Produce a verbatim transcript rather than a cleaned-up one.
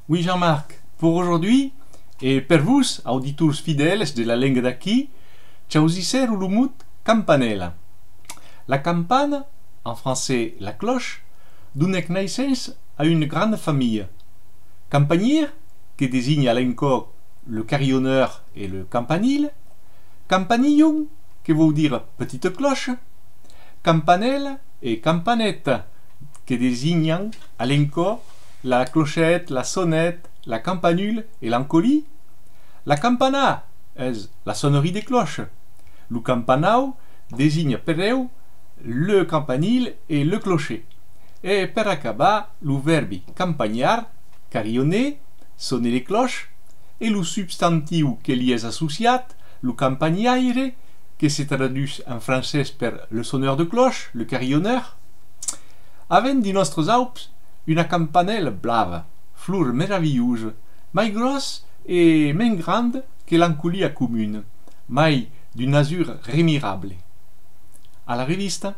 Oui, Jean-Marc, pour aujourd'hui, e per vos, auditors fidèles de La Lenga d'Aquí, chausissèro lo mot campanèla. La campana, en francés la cloche, donèc naissença a una granda familha. Campanièr, que designa a l'encòp lo carillonneur e lo campanile, campanilhon, que vòu dire petite cloche, campanèla e campaneta, que designan a l'encòp la clocheta, la soneta, la campanula e l'encolin. La campana es la sonnerie de cloche. Lo campanau designa per eu le campanile e le clocher. E per acabar, lo vèrbi campanhar, carillonner, sonner les cloches, e lo substantiu que li es associat, lo campanhaire, que se tradús en francés per le sonneur de cloche, le carillonneur. Avèm dins nòstras Aups una campanèla blava, flor meravilhosa, mai gròssa e mens granda que l'encolina comuna, mai d'un azur remirable. A la revista!